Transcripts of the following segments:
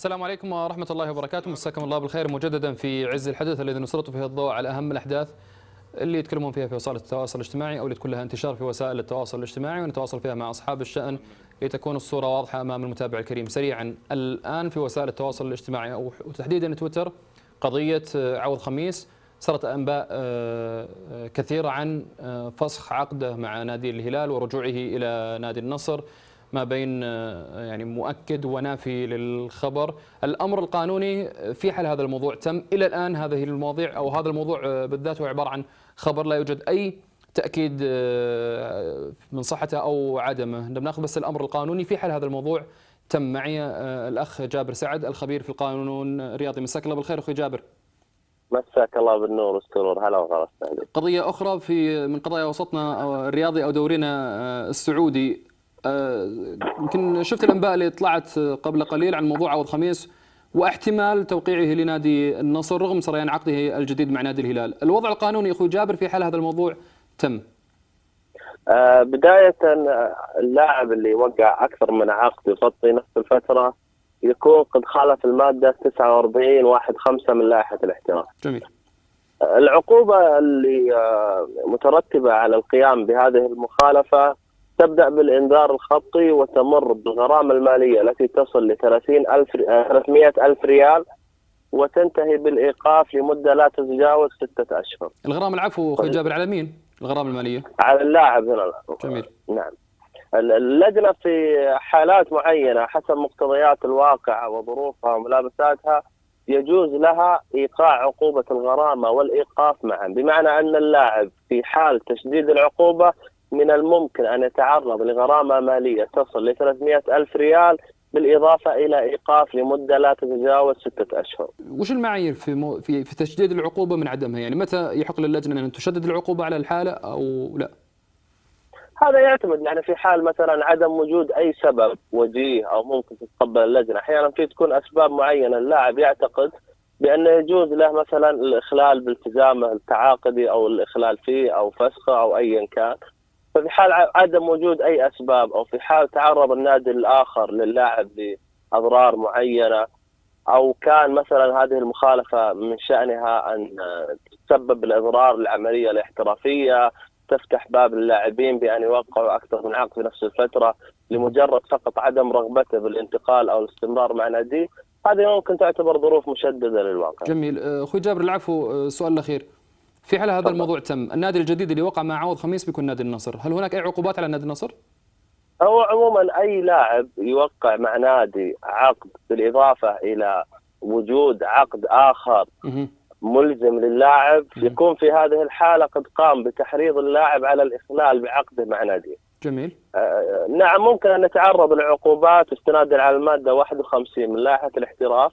السلام عليكم ورحمة الله وبركاته، مساكم الله بالخير مجددا في عز الحدث الذي نسلط فيه الضوء على أهم الأحداث اللي يتكلمون فيها في وسائل التواصل الاجتماعي أو اللي تكون لها انتشار في وسائل التواصل الاجتماعي، ونتواصل فيها مع أصحاب الشأن لتكون الصورة واضحة أمام المتابع الكريم. سريعا الآن في وسائل التواصل الاجتماعي أو تحديدا تويتر قضية عوض خميس، صارت أنباء كثيرة عن فسخ عقده مع نادي الهلال ورجوعه إلى نادي النصر، ما بين يعني مؤكد ونافي للخبر. الأمر القانوني في حال هذا الموضوع تم إلى الآن، هذه المواضيع أو هذا الموضوع بالذات هو عبارة عن خبر لا يوجد أي تأكيد من صحته أو عدمه. ناخذ بس الأمر القانوني في حال هذا الموضوع تم. معي الأخ جابر سعد الخبير في القانون الرياضي. مساك الله بالخير أخوي جابر. مساك الله بالنور والسرور، هلا وغلا. قضية أخرى في من قضايا وسطنا الرياضي أو دورنا السعودي، يمكن شفت الأنباء اللي طلعت قبل قليل عن موضوع عوض خميس واحتمال توقيعه لنادي النصر رغم سريان عقده الجديد مع نادي الهلال. الوضع القانوني أخوي جابر في حال هذا الموضوع تم؟ بداية اللاعب اللي وقع أكثر من عقد يغطي نفس الفترة يكون قد خالف المادة 49(1)(5) من لائحة الاحتراف. جميل. العقوبة اللي مترتبة على القيام بهذه المخالفة تبدأ بالإنذار الخطي وتمر بالغرامة المالية التي تصل ل 300,000 ريال وتنتهي بالإيقاف لمدة لا تتجاوز 6 أشهر. الغرامة العفو أخوي جابر على مين؟ الغرامة المالية؟ على اللاعب هنا. جميل. نعم. اللجنة في حالات معينة حسب مقتضيات الواقع وظروفها وملابساتها يجوز لها إيقاع عقوبة الغرامة والإيقاف معا، بمعنى أن اللاعب في حال تشديد العقوبة من الممكن أن يتعرض لغرامة مالية تصل ل 300,000 ريال بالإضافة إلى إيقاف لمدة لا تتجاوز 6 أشهر. وش المعايير في في تشديد العقوبة من عدمها؟ يعني متى يحق للجنة أن تشدد العقوبة على الحالة أو لا؟ هذا يعتمد، يعني في حال مثلا عدم وجود أي سبب وجيه أو ممكن تتقبل اللجنة، أحيانا في تكون أسباب معينة اللاعب يعتقد بأنه يجوز له مثلا الإخلال بالتزامه التعاقدي أو الإخلال فيه أو فسخه أو أيا كان. ففي حال عدم وجود أي أسباب أو في حال تعرض النادي الآخر للاعب لأضرار معينة أو كان مثلا هذه المخالفة من شأنها أن تسبب الإضرار للعملية الاحترافية، تفتح باب اللاعبين بأن يوقعوا أكثر من عقد في نفس الفترة لمجرد فقط عدم رغبته بالانتقال أو الاستمرار مع ناديه، هذه ممكن تعتبر ظروف مشددة للواقع. جميل. أخوي جابر العفو، السؤال الأخير، في حال هذا الموضوع تم، النادي الجديد اللي وقع مع عوض خميس بيكون نادي النصر، هل هناك أي عقوبات على نادي النصر؟ هو عموما أي لاعب يوقع مع نادي عقد بالإضافة إلى وجود عقد آخر ملزم للاعب يكون في هذه الحالة قد قام بتحريض اللاعب على الإخلال بعقده مع ناديه. جميل. نعم ممكن أن نتعرض لعقوبات استنادا على المادة 51 من لائحة الاحتراف.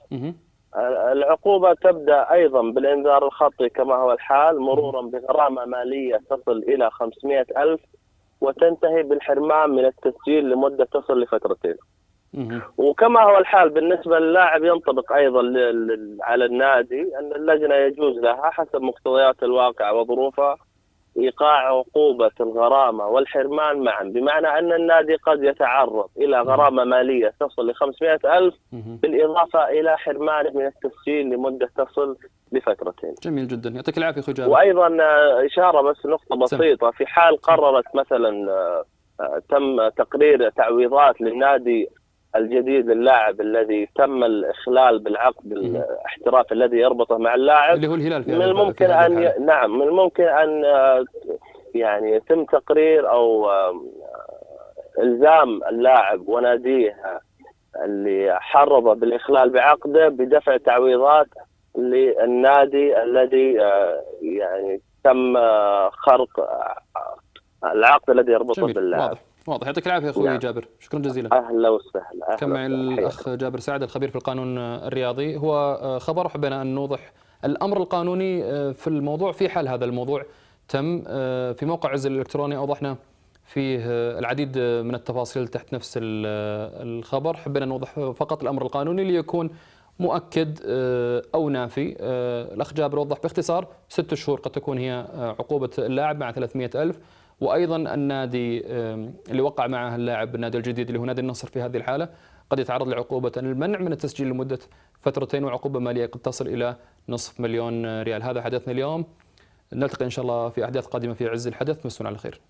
العقوبة تبدأ أيضا بالإنذار الخطي كما هو الحال، مرورا بغرامة مالية تصل إلى 500,000 وتنتهي بالحرمان من التسجيل لمدة تصل لفترتين. وكما هو الحال بالنسبة للاعب ينطبق أيضا على النادي أن اللجنة يجوز لها حسب مقتضيات الواقع وظروفها إيقاع عقوبة الغرامة والحرمان معا، بمعنى أن النادي قد يتعرض إلى غرامة مالية تصل ل 500,000 بالإضافة إلى حرمانه من التسجيل لمدة تصل لفترتين. جميل جدا، يعطيك العافية أخوي جابر. وأيضا إشارة بس نقطة بسيطة، في حال قررت مثلا تم تقرير تعويضات للنادي الجديد للاعب الذي تم الإخلال بالعقد الاحتراف الذي يربطه مع اللاعب اللي هو الهلال، من الممكن أن نعم من الممكن أن يعني يتم تقرير أو إلزام اللاعب وناديه اللي حرض بالإخلال بعقده بدفع تعويضات للنادي الذي يعني تم خرق العقد الذي يربطه باللاعب. واضح. واضح. يعطيك العافية أخوي. نعم. جابر، شكرا جزيلا. أهلا وسهلا. كان معي الأخ جابر سعد الخبير في القانون الرياضي. هو خبر حبينا أن نوضح الأمر القانوني في الموضوع في حال هذا الموضوع تم. في موقع عز الإلكتروني أوضحنا فيه العديد من التفاصيل تحت نفس الخبر. حبينا نوضح فقط الأمر القانوني ليكون مؤكد أو نافي. الأخ جابر وضح باختصار 6 شهور قد تكون هي عقوبة اللاعب مع 300,000، وايضا النادي اللي وقع معه اللاعب، النادي الجديد اللي هو نادي النصر، في هذه الحالة قد يتعرض لعقوبة المنع من التسجيل لمدة فترتين وعقوبه ماليه قد تصل الى 500,000 ريال. هذا حدثنا اليوم، نلتقي ان شاء الله في احداث قادمة في عز الحدث، مسونا على خير.